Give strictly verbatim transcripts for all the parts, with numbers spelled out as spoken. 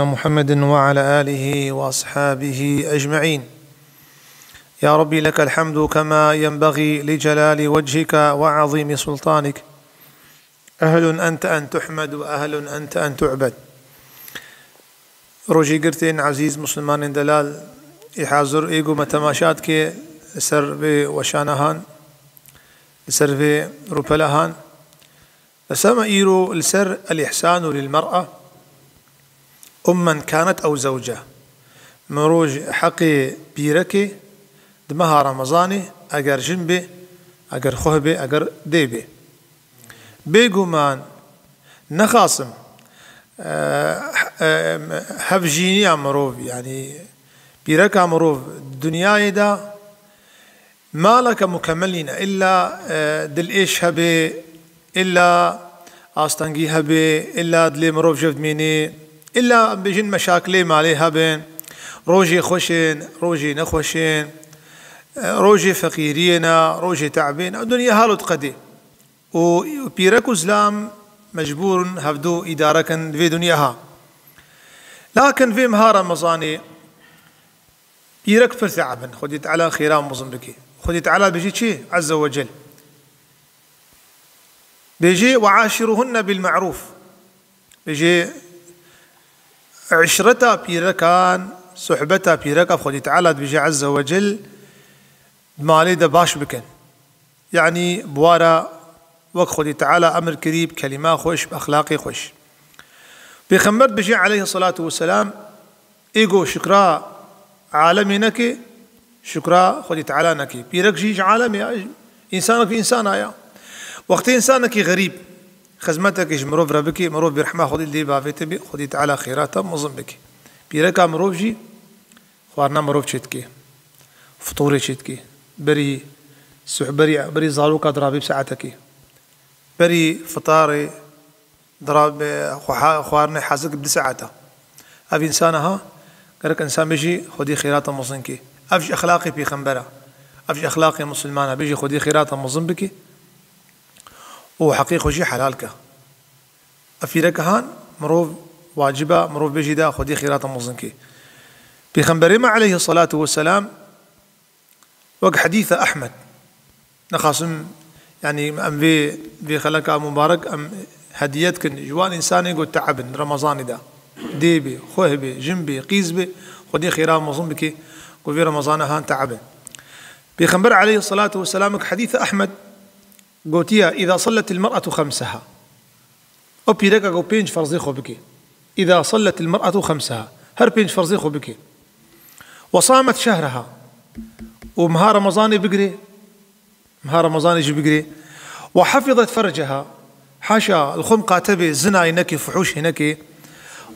محمد وعلى آله وأصحابه أجمعين. يا رب، لك الحمد كما ينبغي لجلال وجهك وعظيم سلطانك. أهل أنت أن تحمد وأهل أنت أن تعبد. Rojî girtên ezîz, muslimanên delal, ê hazir, ê ku me temaşa dike li ser vê weşana han, li ser vê rûpela han. Li ser me îro li ser el-ihsanu lil mer'a, ummen kanet ew zewce. Mirov ji heqê pîrekê di meha Remezanê, eger jin bê, eger xweh bê, eger dê bê. Bêguman, nexasim, e, e, hevjîniya mirov, yanî pîreka mirov dinyayê de, maleke mukemel nîne, illa, e, dilêş hebe, illa astengî hebe, illa dilê mirov jev dimîne, illa em bêjin meşakilê malê hebin, rojê xweş in, rojê nexweş in, e, rojê feqîriyê ne, rojê te'bê ne, dinya halo diqedê. Û pîrek û zilam mecbûr in hevdu îdare kin di vê dinya ha. Lakin vê meha Remezanê pîrek pir te'b in. Xwedî Teala xêra mezin bike. Xwedî Teala bêjî çi? Azze ve Cel. Bêjî, "Ve aşiruhunne bil ma'ruf." Bêjî, "Îşreta pîrekan, sohbeta pîrekan," Xwedî Teala dibêje Azze ve Cel, "di malê de baş bikin." Yanî bi wan re wek Xwedî Teala emir kirî, bi kelîma xweş, bi exlaqê xweş. Pêxember dibêje aleyhisselatu vesselam, ê ku şikra alemê neke, şikra Xwedî Teala neke. Pîrek jî ji alemê ya, însanek ji însana ya. Wextê însanekî xerîb xizmetekê ji mirov re bike, mirov bêrehma Xwedî lê bavêtin bê, Xwedî Teala xêrata mezin bike. Pîreka mirov jî xwarina mirov çêdike, fitorê çêdike. Berî suh-, berî, berî zaroka dirabê bi saetekê. Berî fitarê dirabê xwe-, xwarinê hazir bi du saeta. Ev însana ha, gerek însan bêjî Xwedî xêrata mezin kê. Ev ji exlaqê pêxembera. Ev ji exlaqê misilmana. Bêjî Xwedî xêrata mezin bike û heqê xwe jî helal ke. Ev pîreke han mirov waciba, mirov bêjî da Xwedî xêrata mezin kê. Pêxemberê me aleyhisselatu vesselam wek hedîsa Ehmed, nexasim, yanî em vê, vê xeleka mubarek em hediyet kin ji wan însanê ku te'b in Remezanê de. Dê bê, xweh bê, jin bê, qîz bê, Xwedî xêra mezin bike ku vê Remezana han te'b in. Pêxember aleyhisselatu vesselam wek hedîsa Ehmed gotiye, "Îza selletil mer'etu xemseha." Ew pîreka ku pênc ferzê xwe bike. "Îza selletil mer'etu xemseha." Her pênc ferzê xwe bike. "Ve samet şehreha." Û meha Remezanê bigire. Meha Remezanê jî bigire. "Ve hafizet ferceha." Haşa, li xwe miqate be, zinayê neke, fuhûşê neke.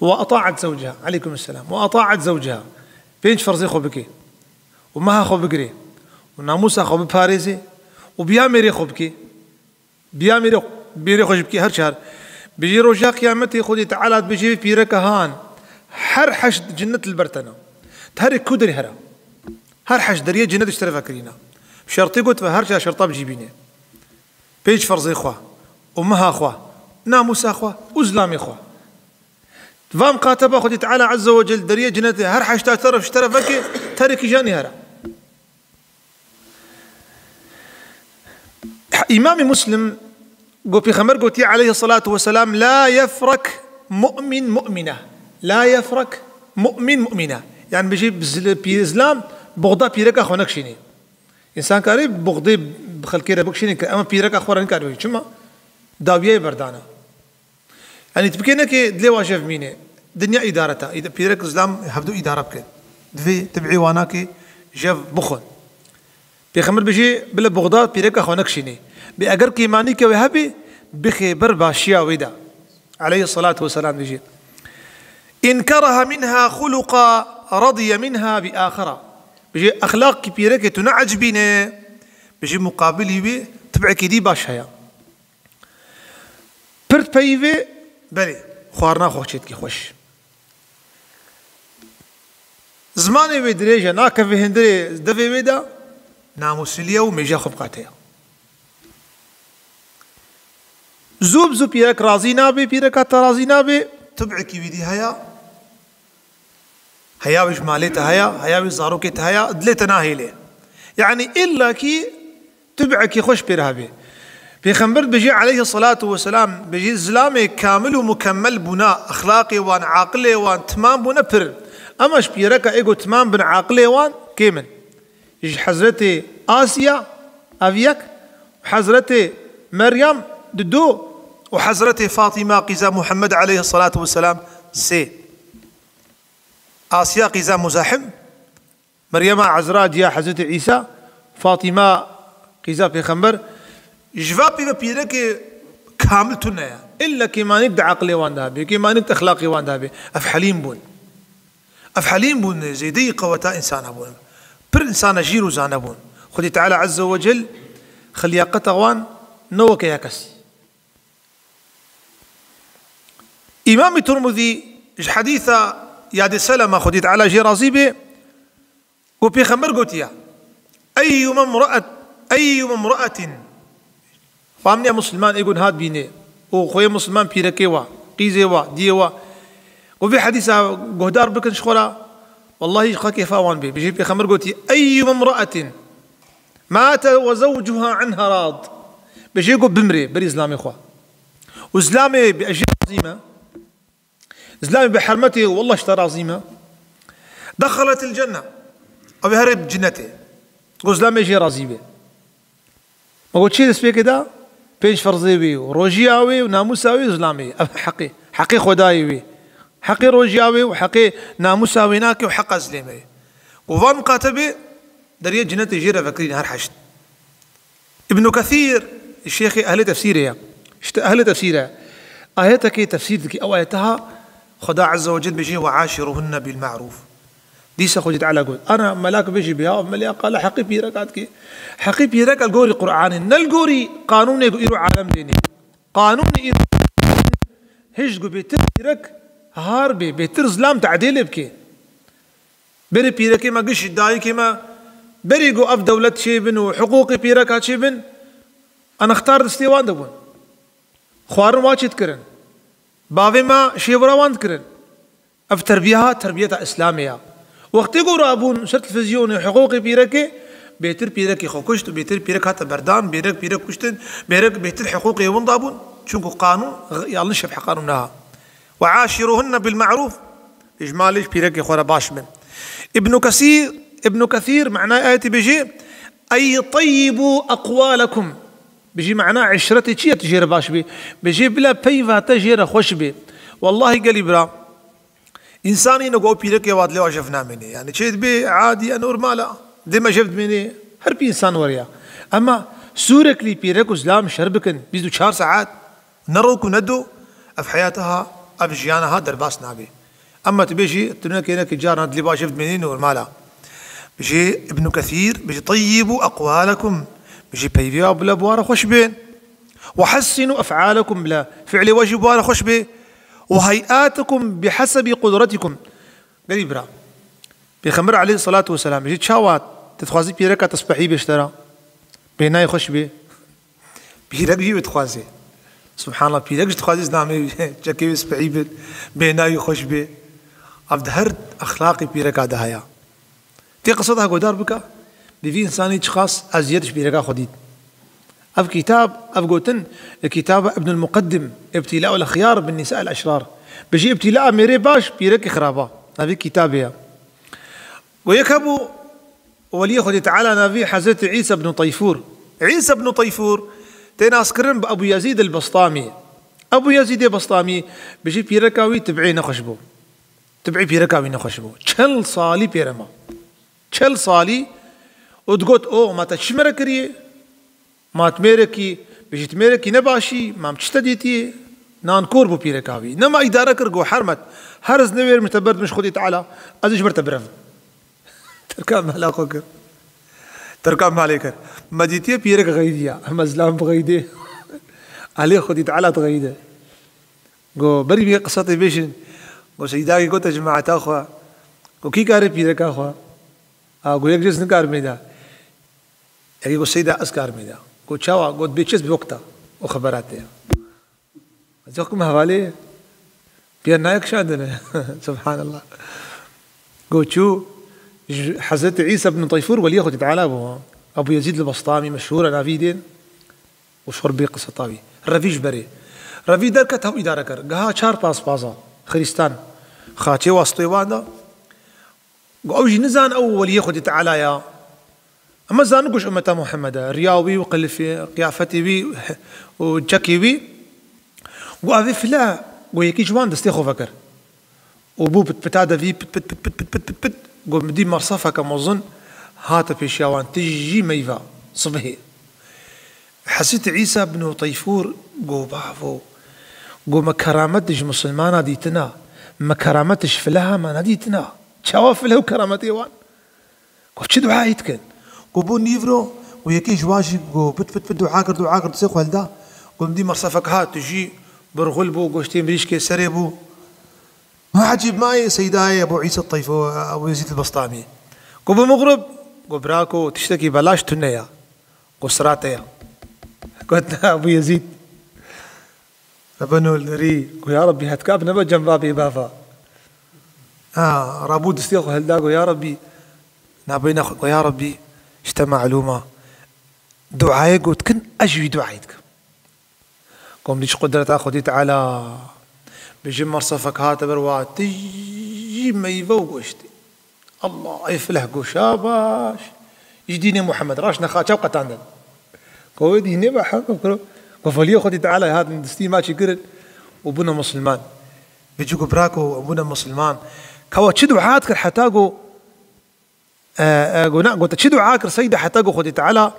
"Ve ata'et zewceha." Aleykum selam. "Ve ata'et zewceha." Pênc ferzê xwe bike. Û meha xwe bigire. Û namûsa xwe biparêze. Û biya mêrê xwe bike. Biya mêrê, mêrê xwe jî bikî her çar. Bijî roja qiyametê Xwedê Teala dibêje vê pîreka han, her heşt cinnet li ber te ne. Herê ku derî here. Her heşt deriyê cinnet ji te re vekirîne. Şertê got ve her çar şerta bi cî bîne. Pênc ferzê xwe û meha xwe, namûsa xwe û zilamê xwe. Van qateba Xwedê Teala Azze ve Cel deriyê cinetê her heşta teref ji te re veke, terê kîjanî here. Îmamê Muslim got, Pêxember gotiye aleyhissalatu vesselam, "La yefrak mu'min mu'mine." La yefrak mu'min mu'mine. Yani bijî bi zil-, pî-, zlam buxda pîreka xwe nekişînî. Însan karê buxdê bi xelkê re bikişînî ke, ema pîreka xwe re nikare bikî. Çima? Dawiyê berdana. Yanî tu bikê neke dilê wa jev mîne. Dinya îdareta. Îd-, pîrek zilam hevdu îdare bikin. Divê tibî wana ke jev bixwin. Pêxember bijî, bila buxda pîreka xwe nekişînê. Bê eger kêmanî ke wê hebê, bixê ber başiya wê de. Aleyhissalatu vesselam dijî, "In kereha minha xuluqa radiye minha bi axira." Bijî, exlaqkî pîrekê tu neecibîne, bijî, muqabilî wê tibekî dî baş heye. Pir peyî vê, belê, xwarina xwe çêdikî xweş. Zimanê wê dirêj e, nakeve hundirê devê wê de, namûsiliye û mêja xwe biqateya. Zû bi zû pîrek razî nabe, pîreka te razî nabe, tibekî wî dî heye, Heya wî ji malê te heya, heya wî zarokê te heya, dilê te nahêlê. Yanî îlla kî tub'ekî xweş pê re hebê. Pêxember dibêjê aleyhî selatu weselam, dibêjê zilamê kamil û mukemmel bûna, exlaqê wan, aqilê wan timam bûne pir. Ema ji pîreka ê ku timam bin aqilê wan kêm in. Ji Hezretê Asiya, ev yek, Hezretê Meryem, dido, û Hezretê Fatîma qîza Muhammed aleyhî selatu weselam, sê. Asiya qîza Muzahim, Meryema Ezra diya Hezretê Îsa, Fatîma qîza Pêxember, ji va pê ve pîrekê kamil tune ye. Îlla kêmanîk di eqlê wan de hebe, kêmanîk di exlaqê wan de hebe. Ev helîm bûn. Ev helîm bûn, zêdeyî qeweta însana bûn. Pir însana jîr û zane bûn. Xwedî Teala Azze ve Cel xelyaqeta wan ne weke ya kesî. Îmamê Tirmidî ji hedîsa Yadê Selema, Xwedî Teala jê razî bê, ku Pêxember gotiye, "Eyyuma mraet, eyyuma mraatin." Famniya Musliman ê gun hat bînê û xweyê Musliman pîrekê wa, qîzê wa, diyê wa. Ku vê hedîsa guhdar bikin ji xwe re, wellahî ji xwe kêfa wan bê. Bijî Pêxember gotiye, "Eyyuma mraatin mate ve zewcuha anha rad." Bijê ku bimrê, berî zilamê xwe. Û zilamê bi ez jê razî me. Zilamê bi hermetê, wallah ji te razî me. Dexeletil cenne. Ew ê here cinetê. Ku zilamê jê razî be. Me got çi destpêkê da? Pênc ferzê wê û rojiya wê û namûsa wê û zilamê. Ev heqê. Heqê Xwedayê wê. Heqê rojiya wê û heqê namûsa wê nake û heqa zilê me ye. Û van miqate bê, deriyê cinetê jê re vekirîn her heşt. Îbnû Kesîr, şêxê ehlê tefsîrê ye. Ji te ehlê tefsîr e. Ayetekê tefsîr dike. Ew ayete ha Xweda Azze ve Cel bêjê, "Ve aşiruhunne bil ma'rûf." Dîsa Xwedî Teala got, ana melak bêjî bê, ha, melek qala heqî pîrek hat ki. Heqî pîrek li gorî Qur'anê, ne li gorî qanûnê ku îro alem dênê. Qanûnê îro hişt ku bêtir pîrek har bê, bêtir zilam tedê lê bike. Berê pîrekê me giş dayikê me, berê ku ev dewlet çêbin û hiqûqê pîreka çêbin, anextar destê wan de bûn. Xwarin wa çê dikirin. Bavê me şêwira wan dikirin. Ev terbiye ha, terbiyeta Îslamê ya. Wextê ku rabûn ser televîzyonê hiqûqê pîrekê, bêtir pîrekê xwe kuşt û bêtir pîrek hate berdan, bêrek pîrek kuştin, bêrek bêtir hiqûqê winda bûn. Çunku qanûn, yanlış ev qanûn neha. "Ve aşiruhunne bil ma'rûf." Ji malê ji pîrekê xwe re baş bin. Îbnû Kesîr, Îbnû Kesîr, manayê ayetê bêjê, "Ey teyyibû eqwalekum." Bijî mana îşretê çi ye tu jê re baş bî? Bijî bila peyva te jê re xweş bê. Wellahî gelî bira, însanî ne ku ew pîrekê wa dilê wa jev namênê. Yani çê dibê adî ye, normal e. Dê me jev dimênê. Her pî însan weriya. Ema sûreklî pîrek û zilam şer bikin bîst û çar saet. Ne rok û ne do, ev heyata ha, ev jiyana ha derbas nabe. Ema tu bêjî, tu nekê nekê carna dilê baş ev dimênî normal e. Bijî Îbnû Kesîr, bijî, "Teyyibû eqwalekum." Bijî, peyvê wa bila bi wa re xweş bê. "Ve hessinu ef'alekum," bila fi'lê we jî bi wa re xweş bê. "Ve hey'atukum bi hesebi qudratikum." Gelî bira. Pêxember aleyhisselatu vesselam, bijî çawa tu dixwazî pîreka te spehî bê ji te re? Bênayê xweş bê. Pîrek jî wê dixwazê. Subhanallah, pîrek jî dixwazê zilamê çekê wê spehî bin, bênayî xweş bê. Ev di her exlaqê pîreka de heye. Tê qisa daha guhdar bike, bi vî însanî çiqas eziyet ji pîreka xwe dît. Ev kitab, ev gotin, li kitaba Ibnul Muqeddim, Ibtila ul Exyar bin Nisa el Eşrar. Bijî ibtila mêrê baş, pîrekê xiraba. Ev vî kitabê ye. Û yek hebû, Weliyê Xwedê Teala navî Hezretî Îsa ibn Teyfûr. Îsa ibn Teyfûr tê naskirin bi Ebû Yezîd el-Bestamî. Ebû Yezîdê Bestamî bijî pîreka wî tib'ê nexweş bû. Tib'ê pîreka wî nexweş bû. Çel salî pê re ma. Çel salî û digot, "O, ma te çi me re kiriye? Ma tu mêrekî, bijî tu mêrekî nebaşî, ma em çi te dîtiye?" Nankor bû pîreka wî. Nema îdare kir, got, "Hermet, her ez newêrim ji te berdim ji Xwedê Teala, ez ê ji ber te birevim." Terka mala xwe kir. Terka malê kir. Me dîtiye pîrek xeydiya. Em zilam bixeydê. Alê Xwedî Teala dixeyde. Go berî vê qisa tê bêjin. Go Seydakî gote cemaeta xwe. Go kî kare pîreka xwe? A, go yek cez nikar mêda. Yekî go Seyda ez kar mêda. Go çawa? Go bê çez bi wekta. O xebera te ya. Ez xwe hevalê ye. Pêr nayê kişandine. Subhanallah. Go çû, ji Hezretî Îsa bin Teyfûr weliyê Xwedî Teala bû, ha. Ebû Yezîd el-Bestamî meşhûr e navî dên û şorbê qiseta wî. Revî ji berê. Revî derket hew îdare kir. Giha çar paspaza Xirîstan xaçê wastê wan da. Go ew jî nizan ew weliyê Xwedî Teala ya. Ema zanin ku ji ummeta Muhammed e. Riya wî û qilifê, qiyafetê wî û çekê wî. Go evê file, go yekî ji wan destê xwe vekir. Û bû pitpita devî, pit, pit, pit, pit, pit, pit, pit. Go min dî mersefeke mezin hate pêşiya wan, tijî meyva, sibihê. Hezretî Îsa bin Teyfûr go, bavo, go me keramet ji misilmana dîtina, me keramet ji fileha me nedîtina. Çawa file û kerametê wan? Go çi duayê dikin? Go bû nîvro û yekê ji wan jî go pit pit pit dua kir, dua kir, destê xwe hilda. Go min dî mersefek hat, tu jî birxul bû, goştê mirîşkê serê bû. Ma ecîb, ma yê Seydayê Ebû Îsa Teyfo, Ebû Yezîd el-Bestamî. Go bi mixrib, go birako, tiştekî belaş tune ya. Go sirate ya. Got Ebû Yezîd. Rebeno lerî, go ya Rebbî, hetka bi nebe cem va bê bava. Ha, rabû distê xwe hilda, go ya Rebbî, nabeyna xwe, go ya Rebbî, işte malûma. Duayê got kin, ez jî wî duayê dikim. Go min dî ji qudreta Xwedî Teala, bi ji mersefek hate ber wa, tijî meyve û goştê. Allah, ey fileh go şabaş. Ji dînê Muhammed, raşt nexaça û qetandin. Go wê dînê be heqq kiro. Go veliyê Xwedî Teala hatin distî maçî kirin û bûne musilman. Bi cî go birako bûne musilman. Kawa çi dua dikir heta go, e, e, go na, go te çi dua kir Seyda heta go Xwedî Teala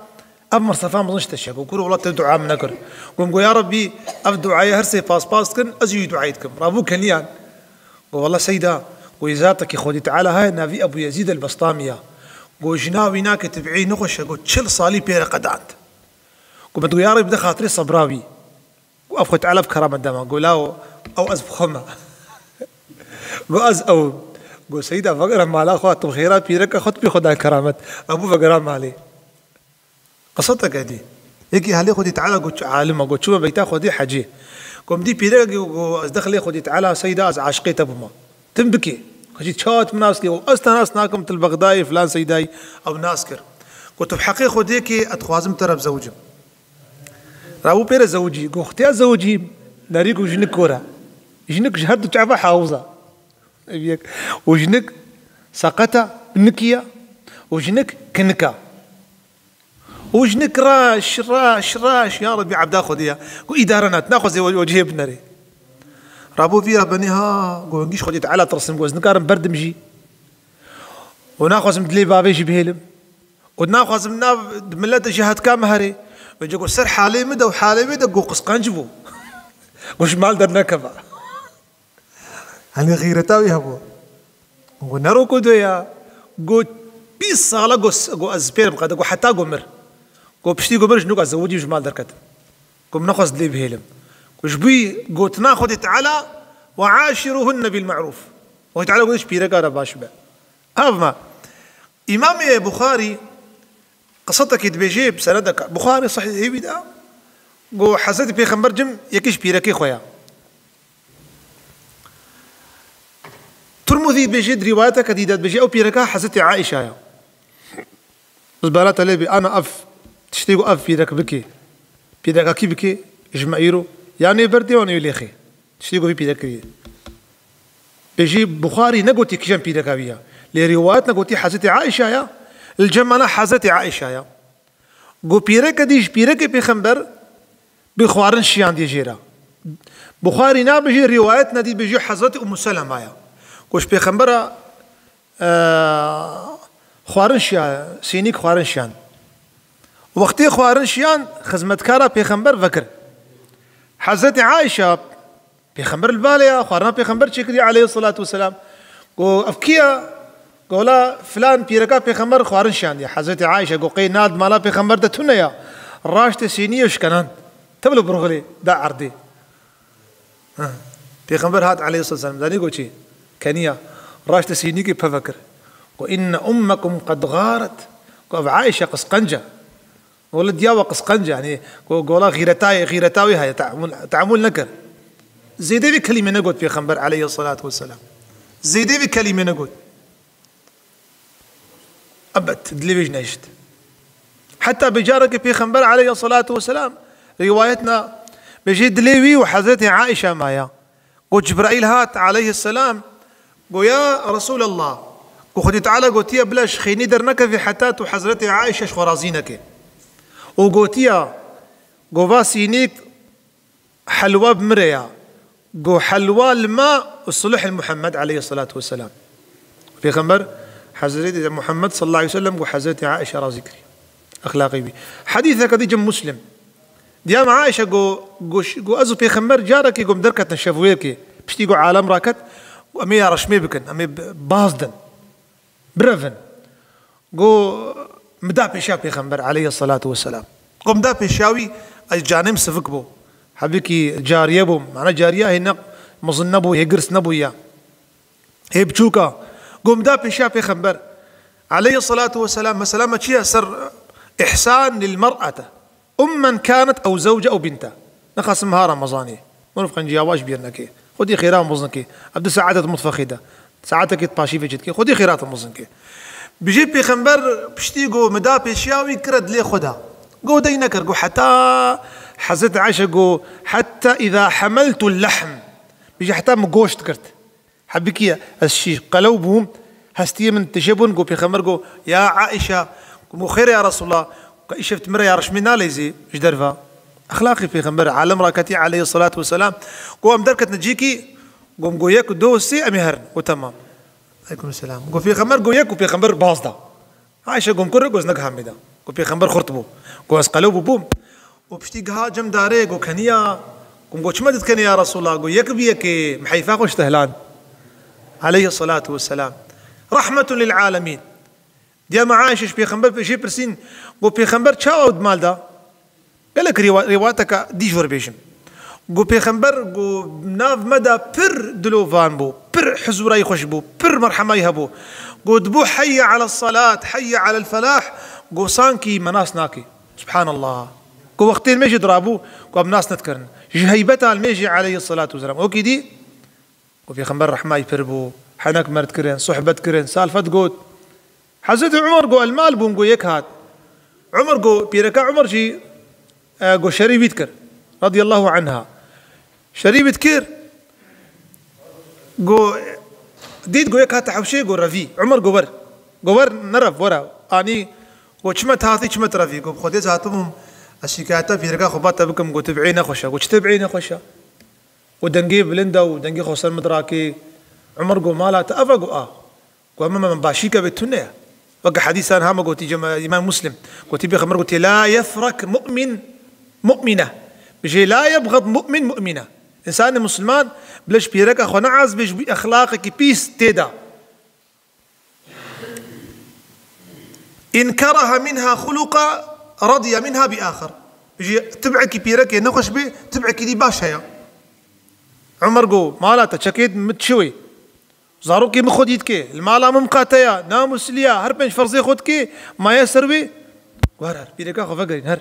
ev mersefa mezin ji te şe. Go kuro wela te dua min nekir. Gom go ya Rebbî ev duayê her sê paspas dikin, ez jî wî duayê dikim. Rabû keniyan. Go wela Seyda, go zatekî Xwedî Teala heye navî Ebû Yezîd el-Bestamî ya. Go jina wî nake tibîî nexweş e, go çil salî pê re qedand. Go min digo ya Rebbî bide xatirê sebra wî. Go ev Xwedî Teala bi keramet dema. Go lawo, ew ez bi xwe me. Go ez ew im. Go Seyda vegere mala xwe, tu bi xêra pîreka xwe tu pê xwe dan keramet. Ew bû vegera malê. Qiseta kedî. Yekî helê Xwedî Teala go çi alim e, go çûme beyta Xwedî hecê. Go min dî pîrek go, go ez dexilê Xwedî Teala Seyda ez aşiqê te bûma. Tim bikê. Xwedî çawa tim nas kê, go ez te nas nakim, til Bexdayê filan Seydayî ew nas kir. Go tu bi heqê Xwedê kê, ez dixwazim te re bizewicim. Rabû pê re zewicî. Go xtiya zewicî, nerî go jinik kor e. Jinik ji her du çava hawiza. Ev yek. Û jinik seqeta, nikiya. Û jinik kinika. Û jinik raş, raş, raş, ya Rebbî, ebda Xwedê ya. Ku îdare nat, naxwaze we, we cihê binerê. Rabû vî ya benî ha, ku hingî ji Xwedê Teala tirsim, ku ez nikarim berdim jî. Û naxwazim dilê bavê jî bihêlim. Û naxwazim nav di milete jî hetka me herê. Wê cê ku ser halê min de û halê wê de ku qisqenc bû. Ku ji mal dernekeva. Hani xîreta wî hebû. Got, "Nero ku do ya." Got, "Bîst sala got, got ez pêrim qede, got heta got mir." Got, "Piştî got mir ji nûka zewicî ji mal derketim." Got, "Min nexwest dilê bihêlim." Got, "Ji bo gotina Xwedê Teala, "Ve aşiruhunne bil ma'ruf." Xwedê Teala got, "Ji pîreka re baş be." Ev me. Îmamê Buxarî qisetekê dibêje, bi senedek Buxarî sahîhê wî de, got, Hezretî Pêxember cim yekî ji pîrekê xwe ya. Tirmizî dibêje, di rîwayeteke dî de dibêje, ew pîreka Hezretî Aîşa ya. Rizbana te lê bê, ana ev tiştê ku ev pîrek bike, pîreka kî bike, ji me îro, ya nê berdê, ya nê lêxê. Tiştê ku vî pîrek kiriye. Bêjî Buxarî negotî kîjan pîreka wî ya. Lê rîwayet negotî Hezretî Aîşa ya. Li cem me ne Hezretî Aîşa ya. Got pîreke dî ji pîrekê pêxember bi xwarin şiyandiye jê re. Buxarî nabêjî, rîwayet nedî, bêjî Hezretî Ummu Selema ya. Got ji pêxembera, e, xwarin şiya, sînîk xwarin şiyan. Wextê xwarin şiyan, xizmetkara pêxember vekir. Hezretî Aîşa, Pêxember li balê ya, xwarina Pêxember çêkiriye aleyhisselatu vesselam. Go, "Ev kî ya?" Go, "Wela filan pîreka Pêxember xwarin şiyandiye." Hezretî Aîşe go, "Qey na di mala Pêxember de tune ya." Raştê sîniyê şikenan. Tevlo burxulê da erdê. Ha. Pêxember hat aleyhisselatu vesselam. Zanî go çi? Keniya. Raştê sînîkê peve kir. Go, "Inne ummekum qed gharet." Go, "Ev Aîşe qisqenc e." Wele diya we qisqenc e, yanî, go-, gola xîretayê, xîreta wî heye, teamûl, teamûl nekir. Zêdê vî kelîmê negot Pêxember aleyhisselatu vesselam. Zêdê vî kelîmê negot. Ebed, dilê wê jî nehişt. Heta bi carekê Pêxember aleyhissalatu vesselam rîwayetna bêjê dilê wî û Hezretê Aîşe maya. Got, Cibraîl hat aleyhisselam, got, ya Resûlallah, got, Xwedê Teala gotiye bila ji xênî dernekevî heta tu Hezretê Aîşe ji xwe razî neke. Û gotiye, got, va sînîk helwa bi min re ya. Got, helwa li me û sulh li Muhammed aleyhissalatu vesselam. Pêxember Hezretî Muhammed sallallahu aleyhi ve sellem got, Hezretî Aîşe razî kiriye. Exlaqê wî. Hedîseke dî cem Muslim. Diya me Aîşe got, got, got, ez û Pêxember carekê got, em derketin şevwêrkê. Piştî got, alem raket, got, em ê ya reşmê bikin, em ê bi-, bazdin. Birevin. Got, min da pêşiya Pêxember aleyhissalatu vesselam. Got, min da pêşiya wî, ez canê min sivik bû. Hebikî cariye bû. Mana cariye hê ne mezin nebû, hê girs nebû ya. Hê biçûka. Got, min da pêşiya Pêxember aleyhissalatu vesselam. Mesela me çi ye ser ihsan lil mer'ete. Ummen kanet ew zewce ew binte. Nexasim meha Remezanê. Mirov qenciya baş bîr neke. Xwedî xêra mezin ke. Ev di saetet mutfexê de. Saetekê paşî vê çi dike. Xwedî xêra te mezin ke. Bijê Pêxember piştî got, min da pêşiya wî kire dilê xwe de. Got, dey nekir. Got, heta Hezret Ayşe got, heta îza hemeltu lehm. Bijê heta min goşt girt. Hebikî ez şî qelew bûm, hestiyê min tije bûn, got Pêxember got, ya Aîşe, got, xêr e ya Resulallah, ka îşev tu min re ya reşmê naleyzî ji derve. Exlaqê Pêxember alem raketî aleyhissalatu vesselam, got em derketin cîkî, got, got yek, du, sê, em ê herin. Got, temam. Aleykum selam. Got Pêxember, got yek û Pêxember baz da. Aîşe got, min kure, got ez negiha mêda. Got Pêxember xurt bû. Got ez qelew bûbûm. Û piştî giha cem darê, got keniya. Got, got çima dikene ya Resulallah? Got yek bi yekê, min heyfa xwe ji te hiland. Aleyhissalatu vesselam. Rahmetun lil alemin. Diya me Aîşe ji Pêxember jê pirsîn, got Pêxember çawa ew di mal da? Gelek rêwa-, rêwateka dî ji we re bêjim. Got Pêxember, got nav me de pir dilovan bû, pir huzûrayî xweş bû, pir merhemayî hebû. Got dibû heyye ala salat, heyye ala felah, got sankî me nas nake. Subhanallah. Got wextê limêjê dirabû, got em nas nedikerin. Ji heybeta limêjê aleyhissalatu vesselam. Wekî dî, got Pêxember rehmayî pir bû, henek me re dikirin, sohbet kirin, salfet got. Hezretî Umar got, el mal bûm, got yek hat. Umar got, pîreka Umar jî, e, got şerî wî dikir. Radiyallahu anha. Şerî wî dikir. Got, dît got yek hate hewşê, got revî. Umar got wer. Got wer nerev, were. Anî got çima tu hatî, çima tu revî? Got bi Xwedê ez hatibûm, ez şikayeta pîreka xwe ba te bikim, got tibî nexweş e. Got çi tibî nexweş e? Got dengê bilind e û dengê xwe ser min dirakê. Umar got mala te ev e? Got a. Got, "Min, min başî ke bê tune ye." Weke hedîsan hame gotî cem-, Îmam Muslim. Gotî Pêxember gotî, "La yefrek mu'min mu'mine." Bijê, "La yebxed mu'min mu'mine." Însanê Musliman bila ji pîreka xwe neaz be, ji bo exlaqekî pîs tê de. "In kerehe minha xuluqa radiye minha bi axir." Bijê, tib'ekî pîrekê nexweş bê, tib'ekî dî baş heye. Umar got, "Mala te çekê min çi wê?" Zarokê min xwedî dike, li mala min miqateya, namusliya, her pênc ferzê xwe dike, maye ser wê. Wer her, pîreka xwe vegerîn, her.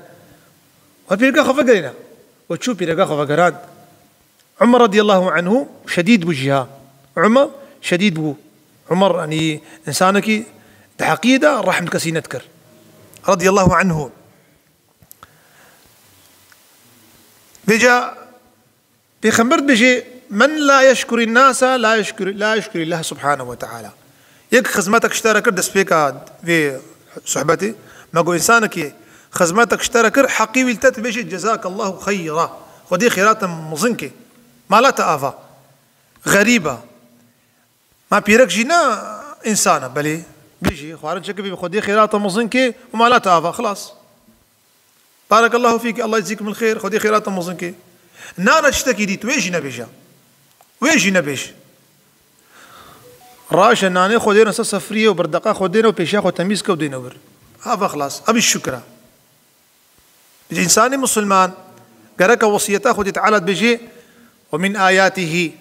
Wer pîreka xwe vegerîne. We çû pîreka xwe vegerand. Umar radiyallahu anhu şedîd bû jî ha. Umar şedîd bû. Umar, yanî, însanekî di heqiyê de rehm kesî nedikir. Radiyallahu anhu. Vêca Pêxember dibêje, "Men la yeşkurî nasa, la yeşkurî, la yeşkurî Llah subhanehu ve teala." Yek xizmetek ji te re kir, destpêka vê sohbetê, me got, însanekî xizmetek ji te re kir, heqî wî li te dibêje, "Cezakallahu xeyra." Xwedê xêra te mezin ke. Mala te ava. Xerîba. Ma pîrek jî ne însan e, belê. Bijî, xwarin çekivî bi Xwedê xêra te mezin ke û mala te ava, xilas. Barekallahu fîk, Allah yeczikum el xêr, Xwedê xêra te mezin ke. Nane tiştekî dî, tu wê jî nebêje. Wê jî nebêj. Raşe nanê xwe dêne ser sefriyê û berdeqa xwe dêne û pêşiya xwe temîz ke û dêne wir. Ava xilas, ev jî şukir e. Bi însanê misilman gereke wesiyeta Xwedê Teala dibêje, "Ve min ayatihi",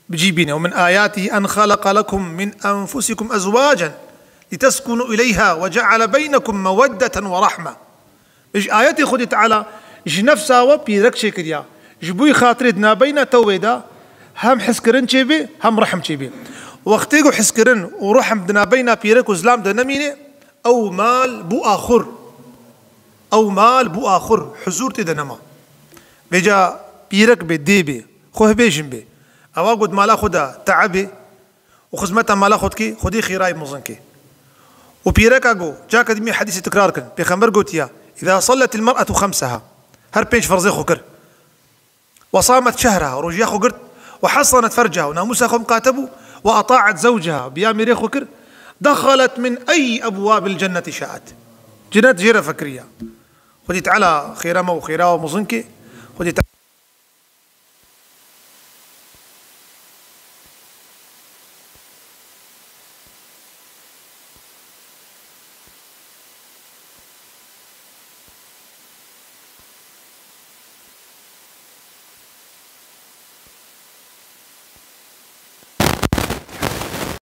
bicî bîne, "Ve min ayatihi en xalaqa lekum min enfusikum ezwacen liteskunu ileyha ve ceale beynekum meweddeten ve rahme." Ji ayetê Xwedê Teala ji nefsa we pîrek çêkiriya. Ji bo xatirê di nabeyna te û wê de hem hizkirin çêbê, hem rehm çêbê. Wextê ku hizkirin û rehm di nabeyna pîrek û zilam de nemîne, Ew mal bû axur. Ew mal bû axur. Huzur tê de nema. Vêca pîrek bê, dê bê, xwe hibêjin bê. Ewa got mala xwe de teebê û xizmeta mala xwe dikê, Xwedê xêrayî mezin kê. Û pîreka got, caka dî me hedîsê tikrar kin. Pêxember gotiya, "Îza salletil mer'etu xemseha." Her pênc ferzê xwe kir. "Ve samet şehreha." Rojiya xwe girt. "Ve hassanet ferceha." Û namûsa xwe miqate bû. "Ve ata'et zewceha." Biya mêrê xwe kir. "Dexalet min ey ebwabil cenneti şa'et." Cennet jê re vekiriya. Xwedî Teala xêra me û xêra we mezin kê. Xwedî Teala